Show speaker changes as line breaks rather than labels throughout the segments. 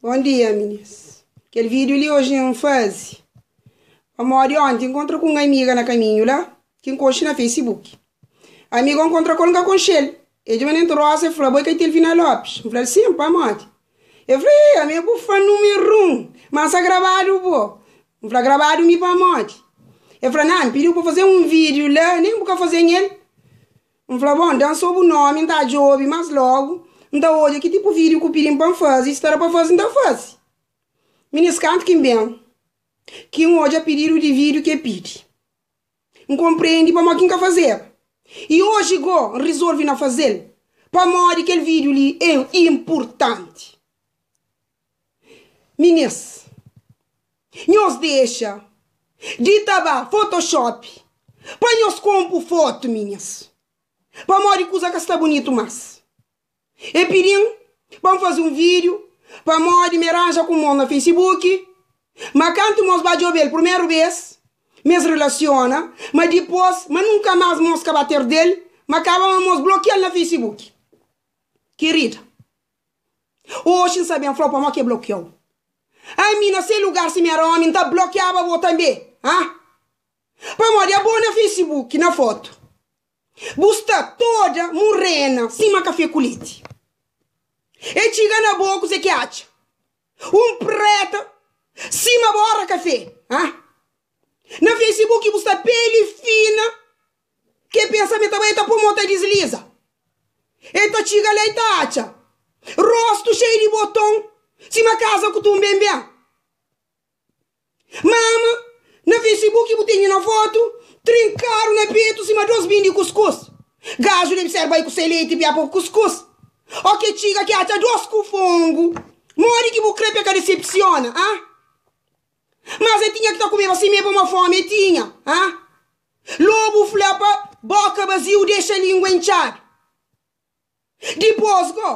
Bom dia minis. Kel vídeo li hoje N faze pamodi onti N encontra ku un amiga na kaminhu la ki N konxe na Facebook. Amiga N encontra ku el N ka konxe-l. E djobe na entre rosa e fla bo é ka Itelvina Lopes? N fla-l sim, pamodi? E fla e ami é bu fã númeru 1, ma sta grabadu bo. N fla grabadu mi pamodi? E fla na N pidi-u pa faze un vídeo la nen bu ka faze-m el. N fla, Bon, da-m so bu nomi, N ta djobe, más lógu N ta odja ki tipu vídiu ku pidi-m pa N faze, si ta da pa faze, N ta faze. Minis, kantu ki N ben, ki N odja pididu di vídiu ki e pidi, N konprende pamodi ki N ka fazeba. I oji gó, N rizolve na faze-l, pamodi kel vídiu li é inpurtanti. Minis, nhos dexa di ta ba photoshop pa nhos konpu fotu minis, pamodi kuza ka sta bunitu mas. E pidin pa N faze un video pamodi mi ranja ku mos na facebook, ma kantu mos ba djobel primeru bes, mes relasiona, ma dipos ma nunka mas mos ka ba ter del, ma kaba ma mos blokial na facebook. Kirida. Oxi N sa ben fla-u pamodi ki e blokiau. Ami na se lugar si mi era omi N ta blokiaba bo tanbe ah Pamodi abo na facebook na fotu bu sta toda murena sima kafe ku leti. E txiga na bo kuze ki atxa? Un preta sima bora kafe ah Na facebook bu sta peli fina Ke pensa ma e ta bai e ta po mo ta disliza. E ta txiga la e ta atxa rostu xeiu di boton sima kaza ku tunbenben. Mama, na facebook bu tene na fotu trinkadu na petu sima dos bin di kuskus. Gaju debe ser bai ku se leiti pia po kuskus. O ke txiga ke atxa dos kufongu. Modi ki bu kre pa e ka disepsiona, ah? Mas e tinha ki ta kumeba simé pamo fomi e tinha, ah? Lobu fla pa boka baziu dexa lingua intxadu. Dipos go,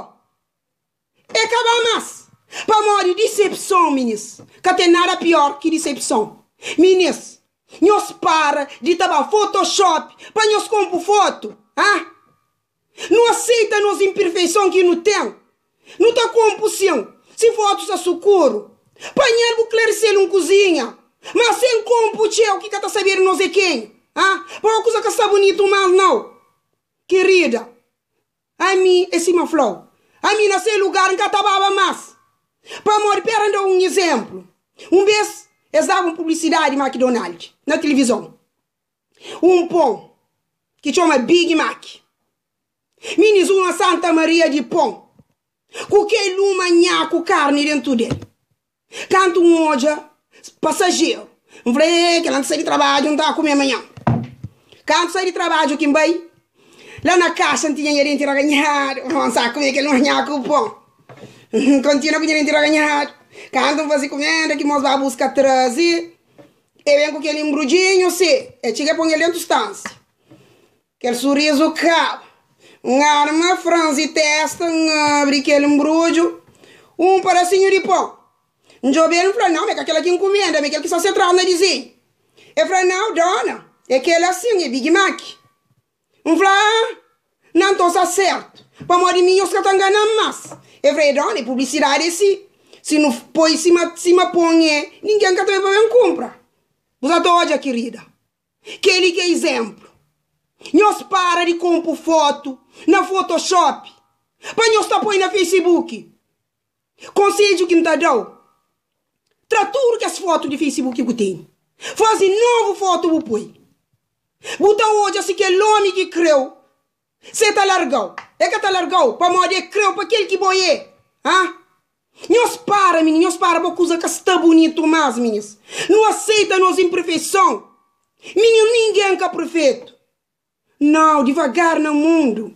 e ka ba mas. Pamodi disepson, minis, ka ten nada pior ki disepson. Minis, nhos para di ta ba photoshop pa nhos konpu fotu, ah? Nu aseita nos inpirfeison ki nu ten. Nu ta konpu sin, si fotu sta sukuru. Panha-l bu klarise-l un kuzinha. Ma sen konpu txeu ki ka ta sabedu nos é kenha. Ah, pa kuza ka sta bunitu mas nau. Kerida, ami é sima fla-u. Ami na se lugar N ka ta baba mas. Pamodi, pera N da-u un izénplu. Un bês, es daba un publisidadi McDonald na tilivizon. Un pon ki txoma Big Mac. Minis uma Santa Maria di pon ku kel uma nhaku karni dentu del. Kantu N odja pasajeru, N fla, Ee, kel-la N ta sai di trabadju, N ta kume manhan. Kantu sai di trabadju ki N bai la na kaxa, N tinha nha denti raganhadu. N sa kume kel uma nhaku pon. N kontinua ku nha denti raganhadu. Kantu N faze kumenda ki mos ba buska traze, E ben ku kel inbrudjinhu si, e txiga e pon el dentu stansia. Kel surizu kaba. N arma franzi testa, N abri kel nbrudju, un padasinhu di pon. N djobe-l, N fla, Nau, ma é ka kel-la ki N kumenda, ma é kel ki sta se tras na dizenhu. E fla, Nau, dona, é kel-la sin, é Big Mac. N fla, Ah, na nton sta sertu, pamodi mi nhos ka ta ngana-m más. E fla, E dóna, e publisidadi é si. Si nu poi sima sima pon é, ningen ka ta ben pa ben kunpra. Bu sa ta odja, kirida, kel-li ki é izénplu. Nhos para di konpu fotu na Photoshop pa nhos ta poi na Facebook. Konsedju ki N ta da-u, tra tudu kes fotu di Facebook ki bu tene. Faze novu fotu bu poi. Bu ta odja si kel ómi ki krê-u se ta larga-u. E ka ta larga-u pamodi e krê-u pa kel ki bo é. Ha? Nhos para, mininu, nhos para bo kuza ka sta bunitu más, minis. Nu aseita nos inperfeison. Mininu, ningen ka perfetu. Nau, divagar na mundu.